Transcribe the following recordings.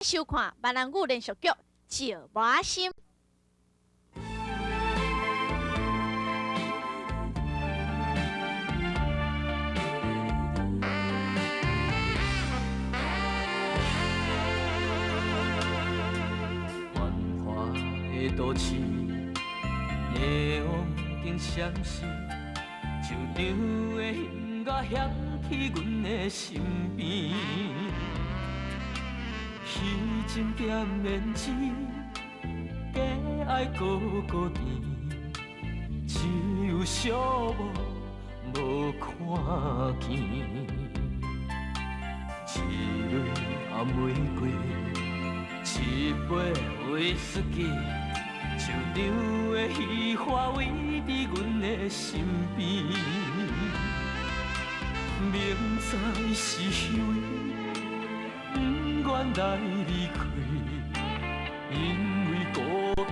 收看閩南語連續劇《石磨心》。繁華的都市，霓虹燈閃爍，球場的音樂響起阮的身邊。虛情踮胭脂，假愛閣閣甜，只有寂寞無看見。一蕊红玫瑰，一杯威士忌，球场的虚华围伫阮的身边。明知是虚伪，不愿来离开，因为孤单，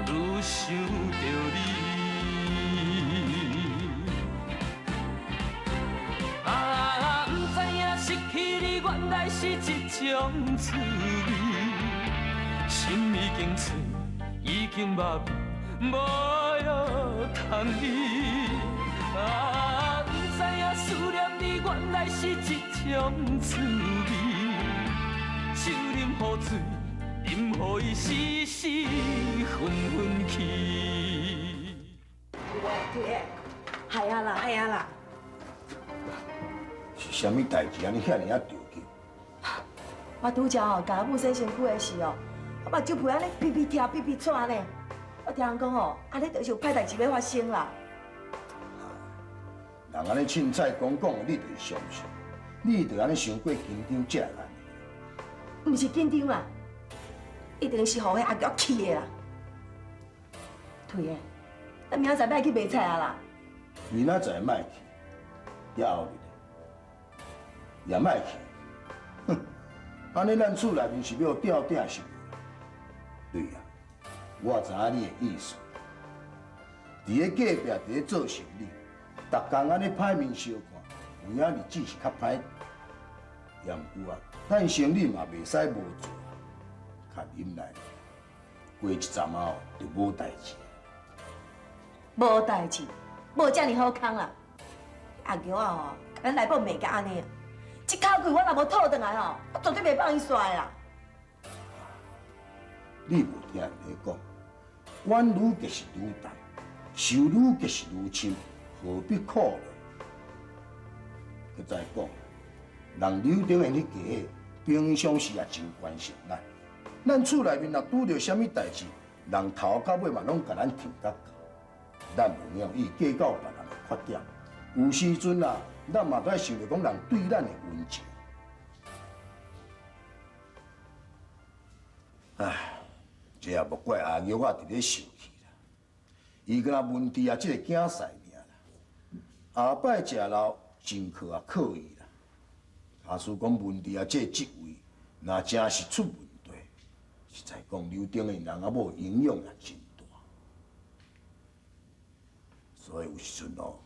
愈想著你。啊，不知影失去你，原來是一種滋味。心已經碎，已經麻痹，無藥通醫。啊，不知影思念你，原來是一種滋味。酒啉予醉，啉予伊死死昏昏去。對，係啊啦，係啊啦。是啥物代誌按呢遐爾仔著急？我拄才吼，共阿母洗身軀的時候，我目睭皮按呢皮皮跳、皮皮掣呢。我聽人講吼，按呢就是有歹代誌欲發生啦。人按呢凊彩講講，你就會相信？你就按呢傷過緊張才會按呢。毋是緊張啦，一定是予彼阿玉氣的啦。對的，咱明仔載欲去賣菜啊啦。明仔載莫去，了後日也莫去。哼，按呢咱厝內面是欲吊鼎是無？對啊，我知影你的意思。佇咧隔壁佇咧做生理，逐工按呢歹面相看，有影日子是較歹。也毋過啊，咱生理嘛袂使無做，較忍耐，過一陣仔就無代誌。無代誌，無遮爾好康啦。阿玉仔吼，咱內某罵甲按呢，這口氣我若無討轉來吼，我絕對袂放伊煞的啦。你無聽人咧講，冤愈結是愈重，仇愈結是愈深，何必苦咧？閣再講，人劉定元彼家平常時也真關心咱，咱厝內面若拄著啥物代誌，人頭到尾嘛攏共咱提甲到，咱袂用伊計較別人的缺點。有時陣啊，咱嘛愛想著講人對咱的溫情。唉，這也莫怪阿玉仔佇咧受氣啦，伊敢若文治啊這个囝婿爾啦，後擺食老真靠啊靠伊啦。假使講文治啊這個職位，若真是出問題，實在講劉定的人仔某影響也真大。所以有時陣哦，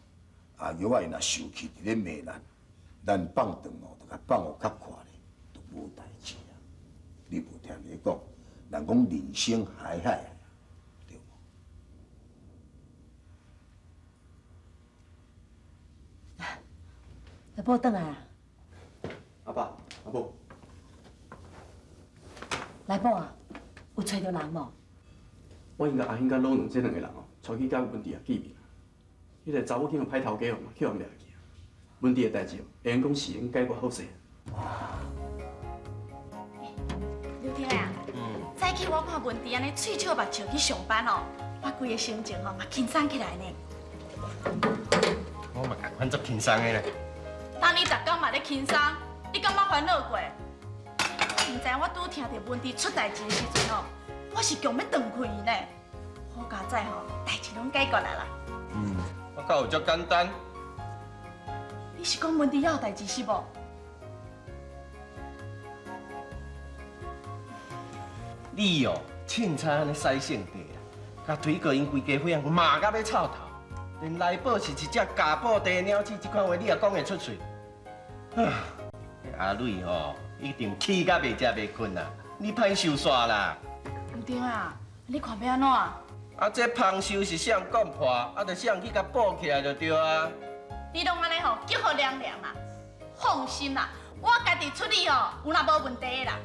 阿玉仔伊若受氣佇咧罵咱，咱放轉哦，就共放予較闊咧，就無代誌啊。你無聽人講，人講人生海海啊，對無？來寶轉來啊！阿爸，阿母。來寶啊，有揣著人無？我已經共阿興佮老兩這兩个人哦，帶去佮文治啊見面。彼个查某囝歹頭家哦，嘛去予掠去啊。文治的代誌哦，會用講是會用解決好勢。劉天啊，早起我看文治按呢喙笑目笑去上班哦，我規个心情吼嘛輕鬆起來呢。我嘛共款足輕鬆的咧。當你逐工嘛咧輕鬆，你敢捌煩惱過？毋知我拄聽著文治出代誌的時陣哦，我是強欲斷氣呢。好佳哉吼，代誌攏解決啦啦。嗯，我敢有遮簡單？你是講文治猶有代誌是無？你哦，凊彩按呢使性地啦，共推過𪜶規家伙仔罵甲欲臭頭，連內寶是一隻咬布袋鳥鼠，這款話你也講會出喙？啊，阿蕊吼，一定气甲袂食袂睏啦。你歹受煞啦。毋对啊，你看欲按怎？啊，这芳秀是啥人讲破，啊，就啥人去共补起来就对啊。你拢按呢吼，激予凉凉啦。放心啦，我家己处理吼，有那无问题的啦。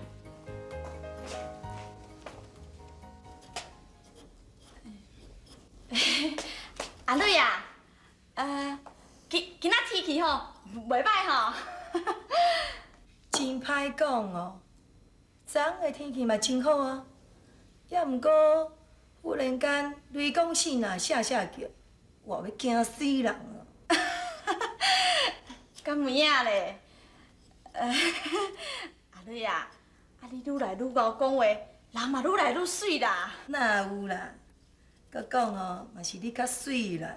阿蕊啊，今今仔天气吼，袂䆀吼。真歹讲哦，昨昏的天气嘛真好啊，也毋过忽然间雷公爍啊，声声叫，我欲惊死人啊！敢有影咧？阿蕊啊，啊你愈来愈𠢕讲话，人嘛愈来愈媠啦。哪有啦？阁讲哦，嘛是你较媠啦。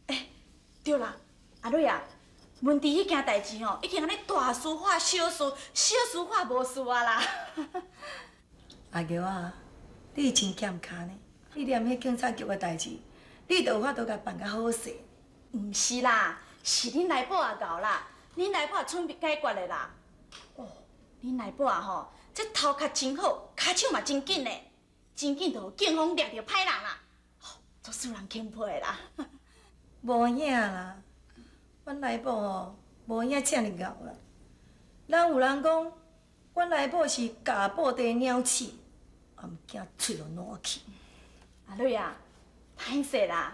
欸，对啦，阿蕊啊，文治彼件代志吼，已经按呢大事化小事，小事化无事啊啦。阿玉啊，你真欠跤呢！你连彼警察局的代志，你都有法度共办甲好势。毋是啦，是恁内某也𠢕啦，恁内某也准备解决的啦。哦，恁内某啊吼，这头壳真好，跤手嘛真紧的，真紧就予警方掠著歹人啦，足使人钦佩的啦。无影啦，阮内某吼无影遮尔𠢕啦。人有人讲，阮内某是咬布袋鸟鼠，也毋惊喙就烂去。阿蕊啊，歹势啦，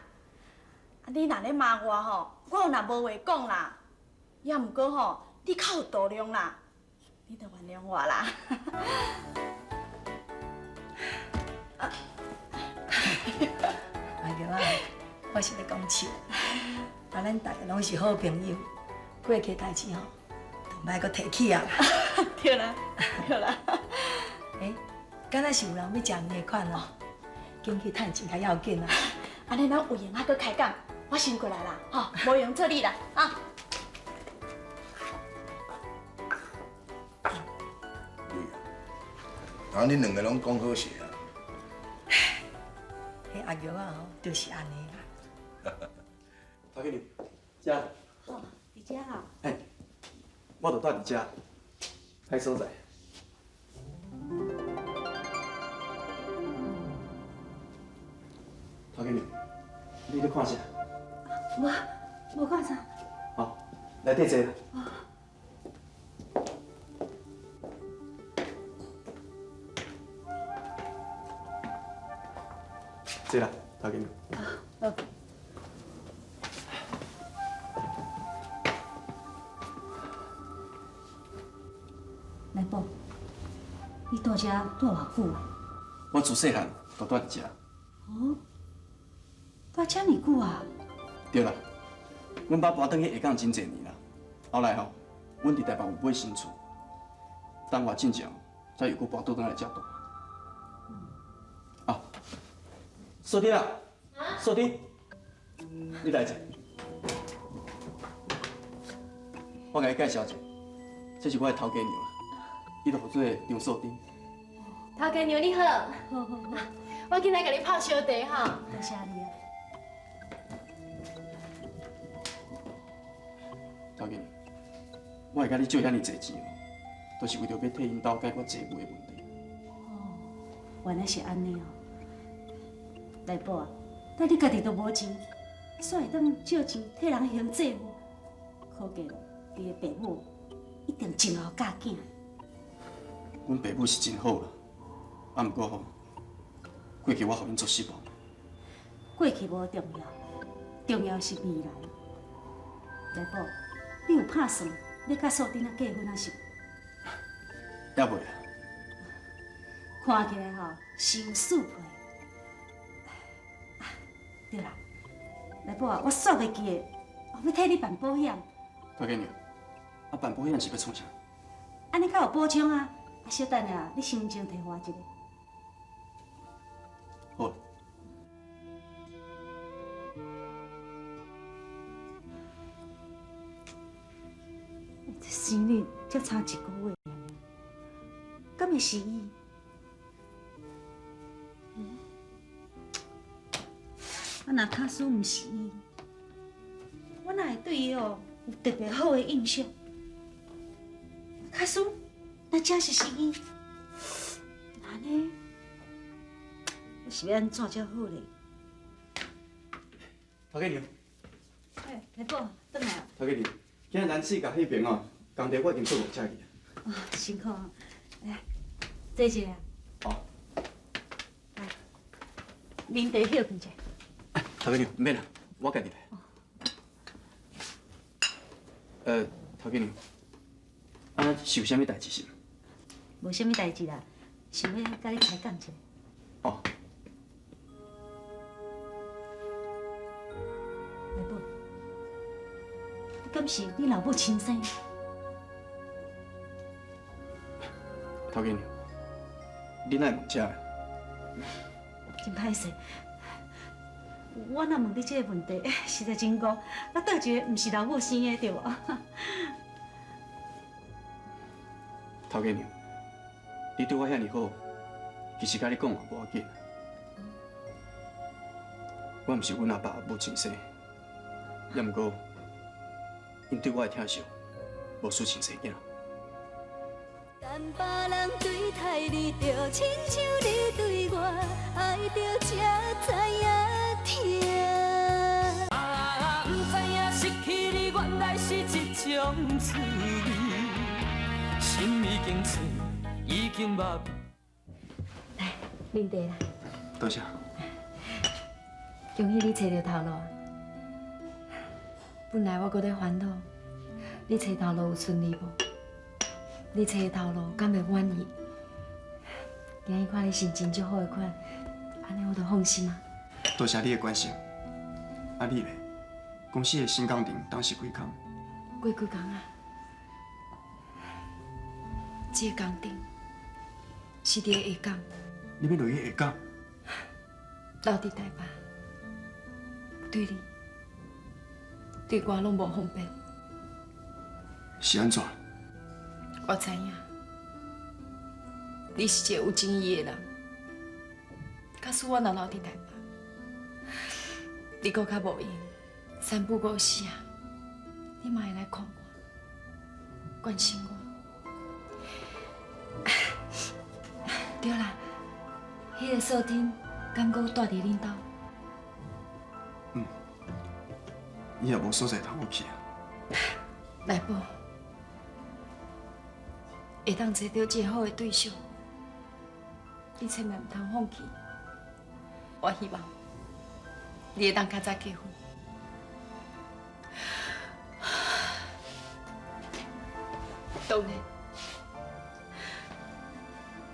啊你若咧骂我吼，我有若无话讲啦。也毋过吼，你较有度量啦，你著原谅我啦。阿玉啊，我是咧讲笑，啊，咱大家拢是好朋友，过去的代志吼，就莫阁提起啊啦。对啦，对啦。欸，敢若是有人欲食面的款哦，紧去趁钱较要紧啊。按呢，咱有闲仔阁开讲，我先过来啦，吼，无闲做你啦，啊。啊，恁两个拢讲好势啊。彼阿玉啊吼，就是按呢啦。头家娘，遮。哦，伫遮啊。嘿，我就蹛伫遮，歹所在。头家娘，你咧看啥？无，无看啥。好，内底坐啦。坐啦，头家娘。好。来宝，你蹛遮蹛偌久啊？我自细汉就蹛伫遮。哦，蹛遮尔久啊？对啦，阮爸搬转去下港真济年啦。后来吼，阮伫台北有买新厝，等我进前才又阁搬倒转来遮蹛。啊，素贞啊，素贞，你来者，我共你介绍一下，这是我的头家娘，伊就号做张素贞。头家娘你好，我紧来共你泡烧茶吼。多谢你啊。头家娘，我会共你借遐尔济钱，都是为著欲替𪜶兜解决债务的问题。哦，原来是按呢哦。来宝啊，但你家己都无钱，煞会当借钱替人还债务，可见你的爸母一定真𠢕教囝。阮爸母是真好啦，啊，毋过吼，过去我予𪜶足失望。过去无重要，重要是未来。来宝，你有拍算欲佮素贞仔结婚抑是无？犹未啊。看起来吼是有输配。对啦，来宝啊，我煞袂记得，我欲替你办保险。头家娘，啊办保险是欲创啥？按呢较有保障啊！啊，小等下，你身份证提我一下。好。这生日才差一个月，敢会是伊？啊，若假使毋是伊，我哪会对伊哦有特别好的印象？假使若真是是伊，按呢，我是欲按怎才好咧？头家娘，哎，来宝，转来啊！头家娘，今日南四角彼边哦，工地我已经做五只去啊。哦，辛苦哦。来，坐一下。哦。来，啉茶歇睏者。头家娘，毋免啦，我家己来。头家娘，啊是有啥物代志是毋？无啥物代志啦，想欲佮你开讲一下。哦。来宝，你敢是你老母亲生？头家娘，你哪会问这个？真歹势，我若问你这个问题，实在真戆。啊，佗一个毋是老母生的，对无？头家娘，你对我遐尔好，其实佮你讲嘛无要紧。我毋是阮阿爸母亲生，也毋过，𪜶对我的疼惜，无输亲生囝。但别人对待你，就亲像你对我，爱著才知影疼。啊，不知影失去你原来是一种滋味，心已经碎，已经麻痹。来，啉茶啦。多谢。恭喜你揣著头路。本来我阁咧烦恼，你揣头路有顺利无？你揣的头路敢会满意？今日看你心情足好的款，按呢我就放心啊。多谢你的关心。啊，你咧？公司的新工程当时几工？过几工啊？这个工程是伫下港。你欲落去下港？留伫台北，对你、对我拢无方便。是按怎？我知影，你是一个有情义的人。假使我若留伫台北，你阁较无闲，三不五时啊，你嘛会来看我，关心我。对啦，彼个素贞敢阁蹛伫恁兜？嗯，伊也无所在通好去啊。来宝，会当揣著一个好的对象，你千万毋通放弃。我希望你会当较早结婚。当然，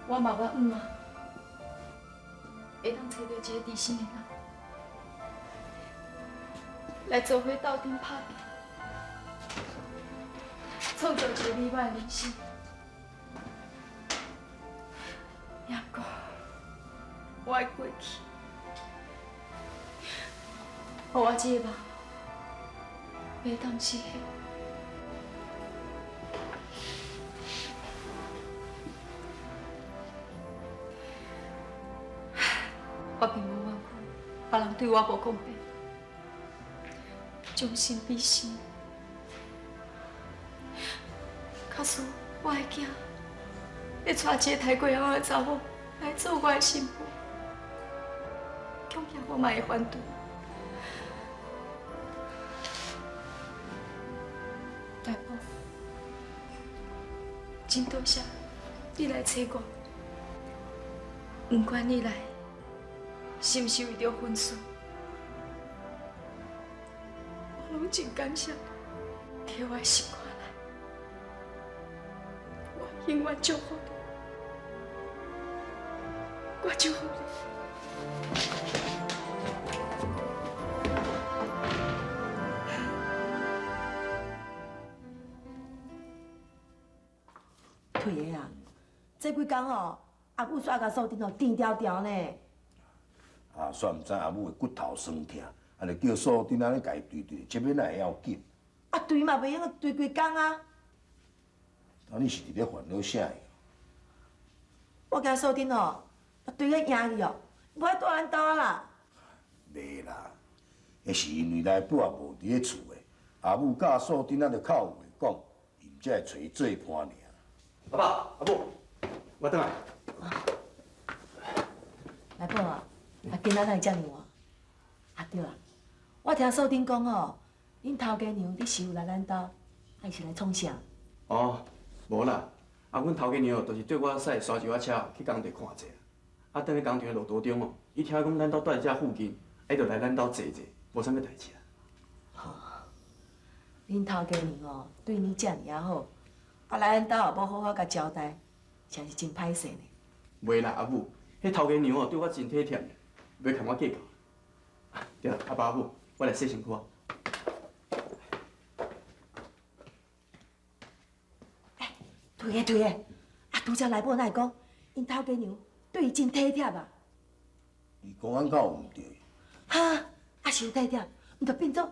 我嘛我毋啊，会当揣著一个知心的人，来做伙斗阵拍拼，创造一个美满的人生。也毋过，我的过去，予我这个梦袂当实现。我并无怨恨别人对我无公平，将心比心，假使我的囝欲娶一个刣过人的查某来做我的新妇，恐惊我嘛会反对。大宝，真多谢你来找我，不管你来是毋是为著婚事，我拢真感谢你伫我的心肝内，我永远祝福你，我祝福你。退的啊！这几工吼，阿母煞共素贞吼甜条条呢。啊，煞毋知阿母的骨头酸疼，啊，就叫素贞按呢共伊捶捶，这欲哪会要紧？啊，捶嘛袂用捶规工啊！啊，你是伫咧烦恼啥？我惊素贞吼，捶个赢去哦，无爱蹛咱兜啊啦。袂啦，彼是因为内母也无伫咧厝的，阿母佮素贞仔就较有话讲，𪜶才会揣做伴尔。阿爸阿母，我轉來。來寶啊，啊今仔哪會遮爾晚？啊對啦，我聽素貞講吼，恁頭家娘你是有來咱兜，啊伊是來創啥？哦，無啦，啊，阮頭家娘就是綴我駛沙石仔車去工地看者。啊，踮咧工場的路途中哦，伊聽講咱兜蹛佇遮附近，啊，伊就來咱兜坐坐，無啥物代誌啦。恁頭家娘哦，對你遮爾仔好，啊來咱兜也無好好共招待，真是真歹勢呢。袂啦，阿母，彼頭家娘哦對我真體貼，袂共我計較。對啦，阿爸阿母，我來洗身軀啊。對的對的，啊拄才內某哪會講，𪜶頭家娘對伊真體貼啊。伊講按敢有毋對？哈，啊是有體貼，毋就變做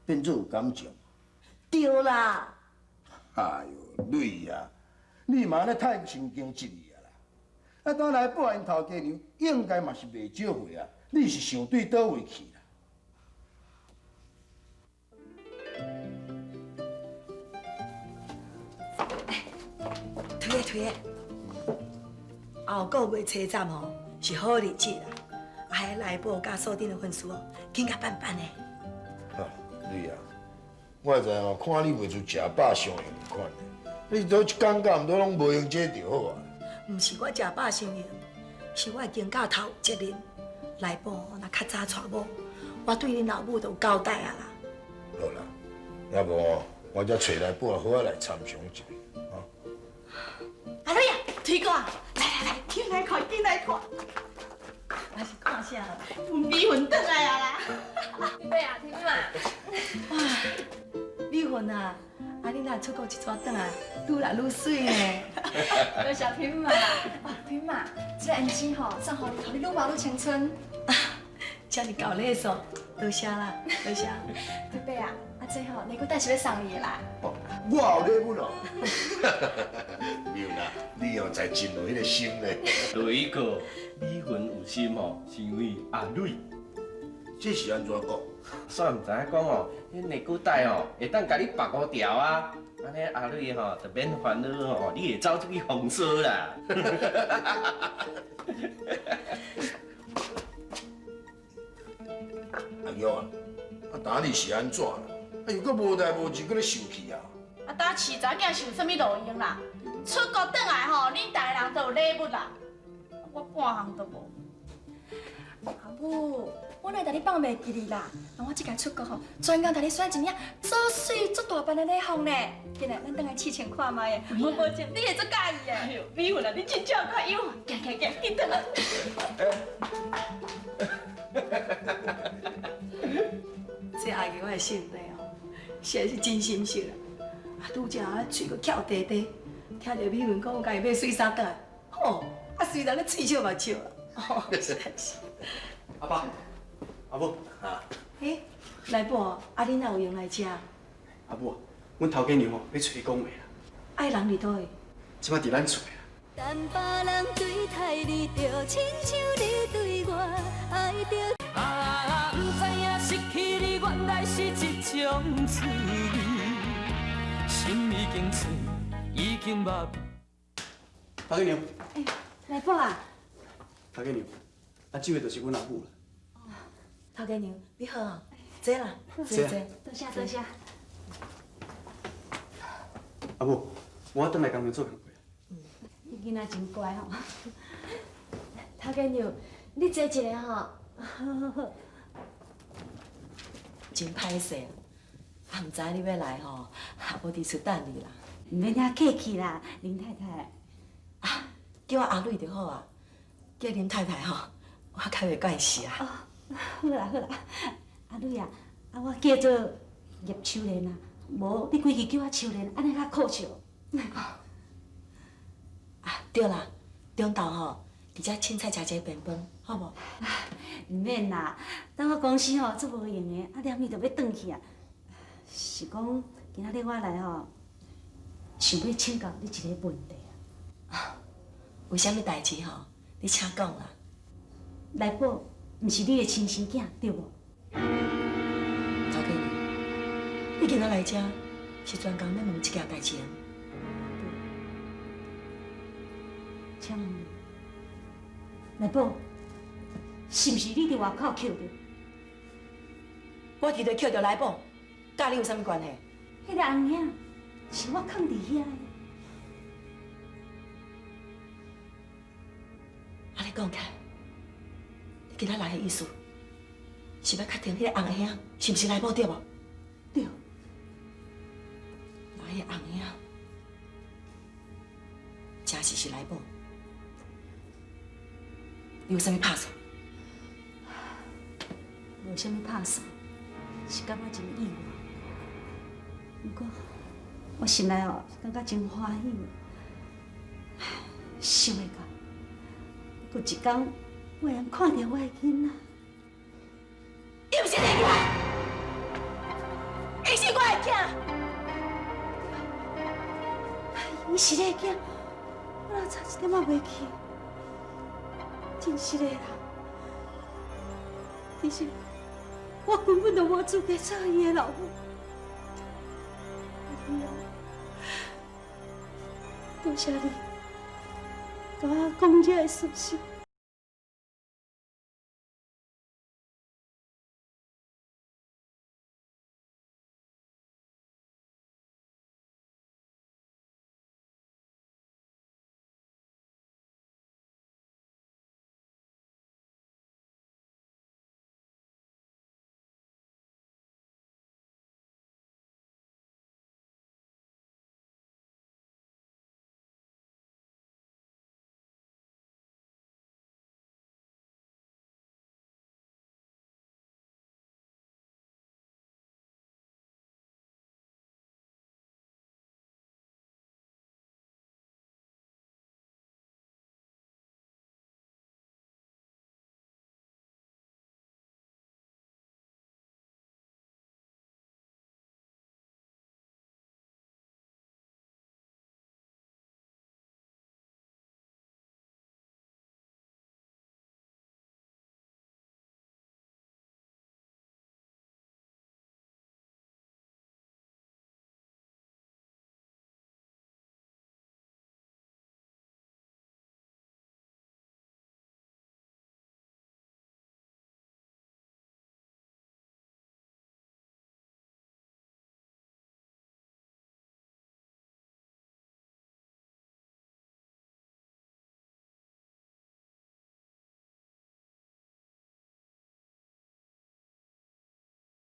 變做有感情。對啦。哎喲，蕊啊，你嘛按呢太神經質啊啦！啊，當來報𪜶頭家娘，應該嘛是袂少歲啊。你是想對佗位去啦？推的推的，後個月初十吼是好日子啦，啊，彼內某佮素貞的婚事哦，緊甲辦辦的。哈，蕊啊，我知哦，看你袂出食飽傷閒款的，你都一工到暗都攏無閒這就好啊。毋是我食飽傷閒，是我肩胛頭有責任。內某若較早娶某，我對恁老母就有交代啊啦。好啦，抑無哦，我才揣內某好好來參詳一下，哈。阿蕊啊，推哥啊，來來來，進來看，進來看。我是看啥？美雲轉來啊啦！對啊，聽嘛。哇，美雲啊，啊你若出國一逝轉來，愈來愈媠呢。多謝平媽，平媽，這個胭脂吼，送予你，予你愈老愈青春。遮爾厚禮數，多謝啦，多謝。對伯啊，啊這吼禮物帶是欲送你的啦。我有禮物哦。美雲啊，你哦才真有彼个心咧。雷哥，美雲有心吼，是因為阿蕊。這是按怎講？煞毋知影講哦，彼禮古袋哦，會當共你縛五條啊。按呢阿蕊吼就免煩惱吼，你會走出去風騷啦。阿玉啊，啊，今日是按怎啦？啊，又閣無代無誌，閣咧受氣啊！啊，當飼查某囝是有啥物路用啦？出國轉來吼，恁逐个人都有禮物啦，我半項都無。阿母，我哪會共你放袂記你啦？那我這擺出國吼，專工共你選一領足媠足大範的禮服呢。緊來，咱轉來試穿看覓的，我保證你會足佮意的。哎喲，美雲啊，你真正較有，行行行，緊轉來。這阿牛的性格哦，實在是真心實啊！啊，拄才啊喙閣翹短短，聽著美雲講，共伊買媠衫轉來，吼，啊雖然咧喙笑嘛笑啊，實在是。阿爸，阿母，啊，欸，來寶，啊你哪有閒來遮？阿母，阮頭家娘哦，欲揣你講話啦。啊彼人佇佗位？這擺佇咱厝啦。等別人對待你，就親像你對我愛著。啊，毋知影失去你，原來是一種滋味，心已經碎，已經麻痹。頭家娘。欸，來寶啊。頭家娘，啊，這位就是阮阿母啦。頭家娘，你好啊，坐啦，坐坐。多謝多謝。阿母，我轉來工廠做工課。你囡仔真乖吼。頭家娘，你坐一下吼。好好好。真歹勢，啊，毋知你欲來吼，也無佇厝等你啦。毋免遐客氣啦，林太太。啊，叫我阿蕊就好啊，叫林太太吼，我較袂慣勢啊。哦，好啦好啦，阿蕊啊，啊我叫做葉秋蓮啊，無你規氣叫我秋蓮，按呢較可笑。啊，對啦，中晝吼，佇遮凊彩食一个便飯，好無？毋免啦，等我公司吼足無閒的，啊連伊就欲轉去啊。是講今仔日我來吼，想欲請教你一个問題啊。有啥物代誌吼，你請講啦。內寶毋是你的親生囝，對無？頭家娘，你今仔來遮是專工欲問這件代誌？對。请问你，内宝，是毋是你佇外口抾著？我伫咧抾著内宝，佮你有啥物关系？彼个红影是我囥佇遐的。按呢讲起来，你今仔來的意思是欲確定彼個紅影是毋是內某對無？對。那彼個紅影真實是內某，你有啥物拍算？無啥物拍算，是感覺真意外。毋過我心內哦，感覺真歡喜。想袂到，閣一工我會看著我的囡仔。伊毋是你囡仔，伊是我的囝。伊是你的囝，我哪差一點仔袂記？真實的啦，其實我根本就無資格做伊的老母。阿弟啊，多謝你，共我講這个事實。